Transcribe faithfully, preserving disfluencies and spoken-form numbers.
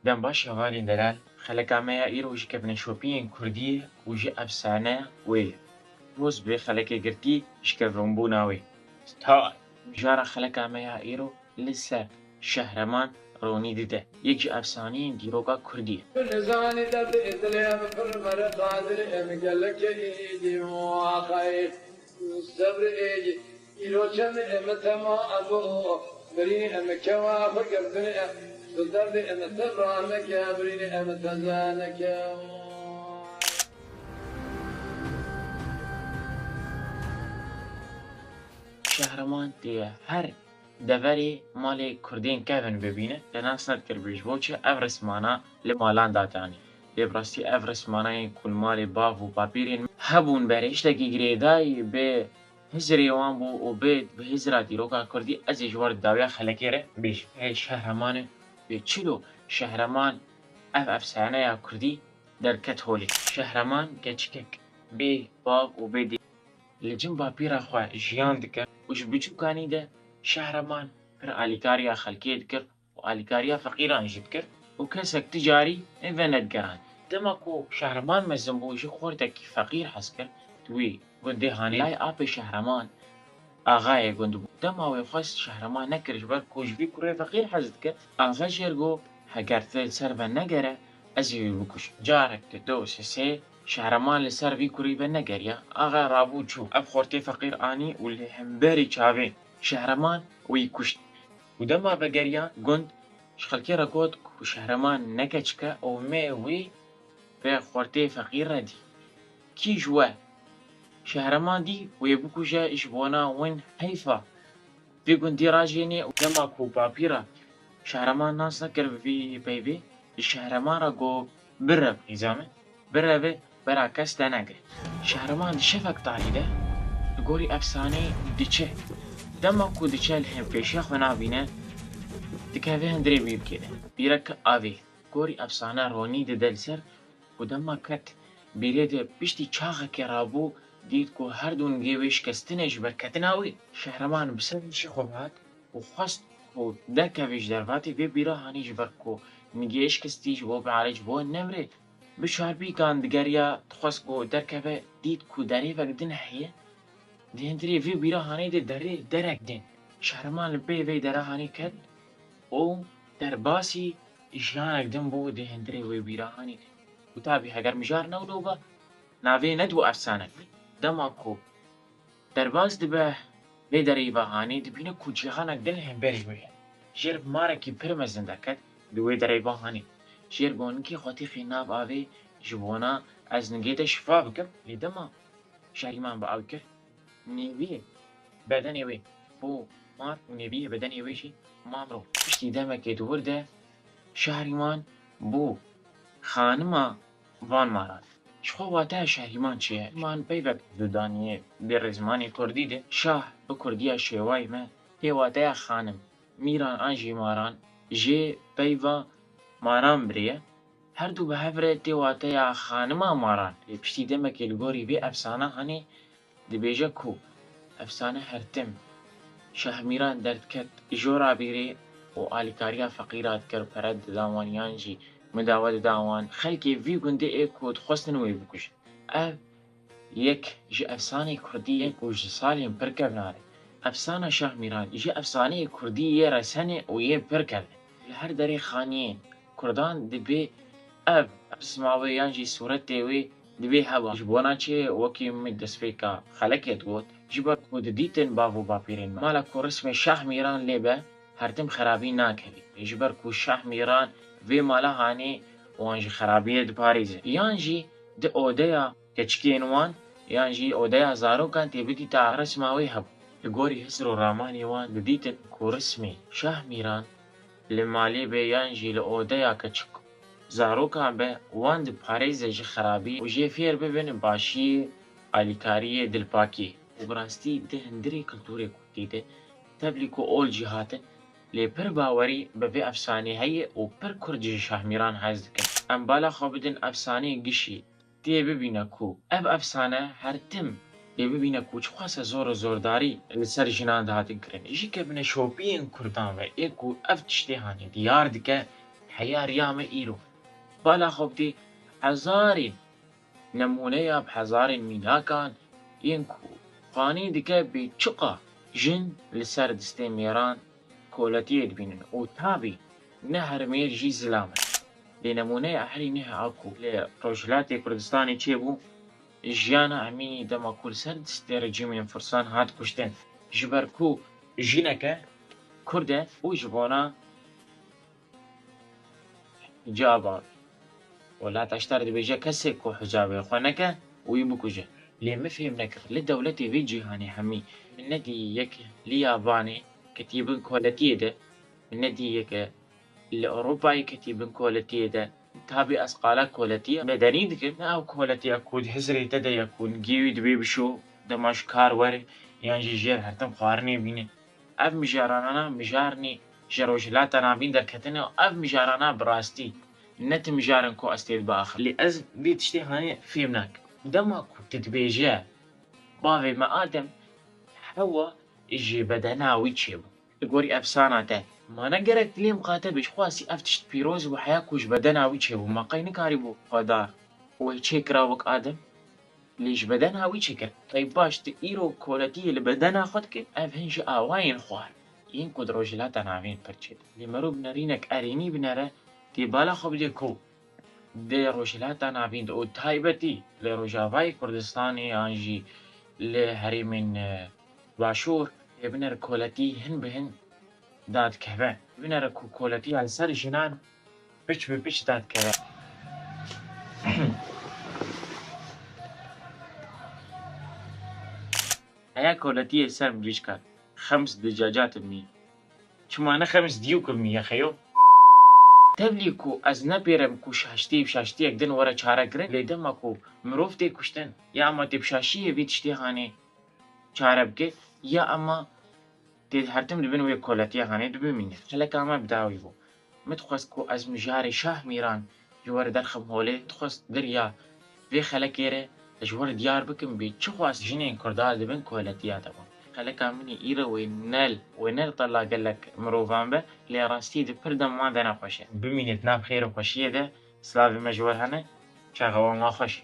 Dem baş hevalên delal, xeleka me ya îro ji kevneşopiyên kurdî ye û ji efsane wê ye. Roz bi xelekê girtî ji kevnbûna wê. Star. Mijara xeleka me ya îro li ser Şehreman ronî dide. Yek ji efsaneyên dîroka kurdî ye. Nizanî derdê dilê em pir mere qadir em gelekê êdî û axayê. Sebrê êdî îro çend em tema ebo. Birînê em kewa xwe girtinê em. Bi derdê em tebra neke, birînê em teze neke. Şehreman tê her deverê malê kurdên kevin bibîne, te nas nedikir bê ji bo çi ev rismana li malan datanî. Lê bi rastî ev rismana yên ku li malê bav û bapîrên hebûn berê tiştekî girêdayî bi hizirê wan bû û bi, bi hizira dîroka kurdî ez ê ji we re di dawiya xelekê re bêjim. Hey Şehremanê bê çilo Şehreman ev efsaneya kurdî derket holê. Şehreman keçikek bê bav û bê dê li cem bapîra xwe jiyan dike û ji biçûkanî de Şehreman pir alîkariya xelkê dikir û alîkariya feqîran jî dikir û kesek ti carî vê nedigerand. Dema ku Şehreman mezin bû, jî xortekî feqîr hez kir, di wî gundê hanê lay apê Şehreman axayê gund bû. Dema wê xwest Şehreman nekir, ji ber ku ji vî kurê feqîr hez dike, axa jê re got, heger tu li ser ve negere, ez ê wî bikujim. Carek, du, du, sê, sê, Şehreman li ser vî kurî ve negeriya. Axa rabû çû. Ev xortê feqîr anî û li hemberî çavê Şehreman wî kuşt. Û dema vegeriya gund, ji xelkê re got ku Şehreman ne keçik e û mê wî vê xortê feqîr re dî. Kî ji we Şehreman dî wê bikuje, ji bona win heyfa vê gundî rajênê û dema ku bapîra Şehreman nas nekir bi vî peyvê, ji Şehreman re got, "Birev, qîza min, bireve, bera kes te negire." Şehreman di şevek tarî de li gorî efsaneyê diçe. Dema ku diçe li hempeşiya xwe nabîne, dikeve hundirê wî bikê de. Bîrek avê gorî efsane ronî dide li ser û dema ket bîrê de piştî çaxekê rabû, dît ku her du nigê wê şikestin e ji ber ketina wê. Şehreman bi ser hişê xwe hat û xwest ku derkeve ji dervatê vê bîra hanê, ji ber ku nigê şikestî ji bo biare, ji bo nemrê. Bi çarpîkan digeriya, dixwest ku derkeve, dît ku derêvek din heye. Di hundirê vê bîra hanê de derê derek din. Şehreman li pê vê dera hanê ket û derbasî jiyanek din bû di hundirê wê bîra hanê de. Û tabî heger mijar ne wilo be, navê nedibû efsane. Dema ku derbas dibe vê dereyva hanê, dibîne ku cîhanek din li hemberî wê ye. Jê re bi marekî pir mezin derket di wê dereyva hanê. Jê re got, "Nikê xwe têxî nav avê ji bona ez nigê te şifa bikim." Lê dema Şehreman bi av kir, nêviyê bedenê wê bû mar û nêviyê bedenê wê jî ma mirov. Piştî demekê di wir de Şehreman bû xanima van maran. Ji xwe wateya Şehreman çi ye? Şehreman peyvek dudaniye bê rêzmanê kurdî de şah bi kurdiya şêwayê me tê wateya xanim. Mîran an jî maran jê peyva maran biriye. Her du bi hev re tê wateya xanima maran. Lê piştî demekê li gorî vê efsana hanê dibêje ku efsane her tim Şehmîran derdiket jora bîrê û alîkariya feqîra dikir, pere dida wan yan jî midawe dida wan. Xelkê vî gundê ê ku dixwestin wê bikujin. Ev yek ji efsanê kurdî ye ku ji salên pir kevnar e. Efsana Şehmîran ji efsaneyê kurdî yê resen e û yê pir kevn e. Li her derê xaniyên kurdan dibê ev risma wê yan jî sûretê wê dibê heba. Ji bona çi, wekî min destpêka xelekê digot, ji ber ku didîtin bav û bapîrên me mala ku rismê Şehmîran lê be, her tim xerabî nakevî. Ji ber ku Şehmîran vê mala hanê wan ji xerabiyê diparêze. Yan jî di odeya keçikên wan yan jî odeya zarokan tê bidîta resma wê hebû. Li gorî hizr û ramanê wan didîtin ku rismê Şehmîran li malê be yan jî li odeya keçik zarokan be, wan diparêze ji xerabî û jê fêr bibin başiyê, alîkariyê, dilpakiyê. Û bi rastî di hundirê kulturê kurdî de tevlî ku ol jî hatin, lê pir bawerî bi vê efsanê heye û pir kurd ji Şehmîran hez dikin. Em bala xwe bidin efsaneyê gişî. Tê bibîne ku ev efsane her tim tê bibîne ku çiqas e zor û zordarî li ser jinan dihatin kirin. Ji kevneşopiyên kurdan ve ê ku ev tiştê hanê diyar dike, Heya riya me îro bala xwe bidê hezarên nemûneya bi hezarên mînakan yên ku qanî dike bê çiqa jin li ser distê mêran koletiyê dibînin û tabî ne her mêr jî zilam e. Lê nemûneya herî nû a ku li Rojhilatê Kurdistanê çêbû, jiyana Emînî dema ku li ser distê rejîmên firsan hat kuştin. Ji ber ku jineke Kurd e û ji bona hicaba. Welata ji te re dibêje kesê ku hicabê xwe neke, wî bikuje. Lê min fêm nekir, li dewletê vê cîhanê hemî min nedî yek li Yabanê ketî bin koletiyê de, min nedî yeke li Ewropayê ketî bin koletiyê de. Tabî ez qala koletiya bedenî dikim, ne ew koletiya ku di hizrê te de ye ku gê wî dibê bişo, dema ji kar were, yan jî jêr her tim xwarinê bîne. Ev mijarana mijarnê ji Rojhilata Navîn derketine û ev mijarana bi rastî ne ti mijarin ku ez tê dibiaxivim. Lê ez vê tiştê hanê fêm nakim. Dema ku tu dibêje bavê me Adem, Hewa ji bedena wî çêbû. Li gorî efsana te, ma ne gerek dilê miqate bê, ji xwe sî ev tişt pîroz bû heya ku ji bedena wî çêbû. Ma qey nikarîbû xwedar wê çêkira wek Adem? Lê ji bedena wî çêkir. Qey baş tu îro koletiyê li bedena xwe dikî, ev hin ji awayên xwar yên ku di Rojhilata Navîn pir çêdibin. Lê meriv bi nerînek erênî binere, tê bala xwe bidê ku di Rojhilata Navîn de û taybetî li Rojavayê Kurdistanê yan jî li herêmên, e, Başûr ê binere koletî hin bi hin dadikeve. Binere ku koletiya li ser jinan piç bi piç dadikeve. Heya koletiyê ser mirîşka xems di cacatin mî. Çima ne xems diyû ki mî ye xeyo? Tevlî ku ez nepêrem ku şaştî bi şaştiyek din were çare kirin, lê dema ku mirov tê kuştin, ya ema tê bi şaşiyê vî tiştê hanê çare bike, ya ema tê her tim di bin wê koletiya hanê dibimîne. Xeleka me bi dawî bû. Min dixwest ku ez mijarê Şah Mîran ji we re derxim holê. Dixwest di riya vê xelekê re ez ji we re diyar bikim bê çi xwest jinên Kurda di bin koletiya de bûn. Xeleka min îro wê ne, wê ne li tela gelek mirovan be, lê rastî di pir dema de nexweş e. Bimînit nav xêr û xweşiyê de, silavê me ji we re hene, çaxa wan xweş.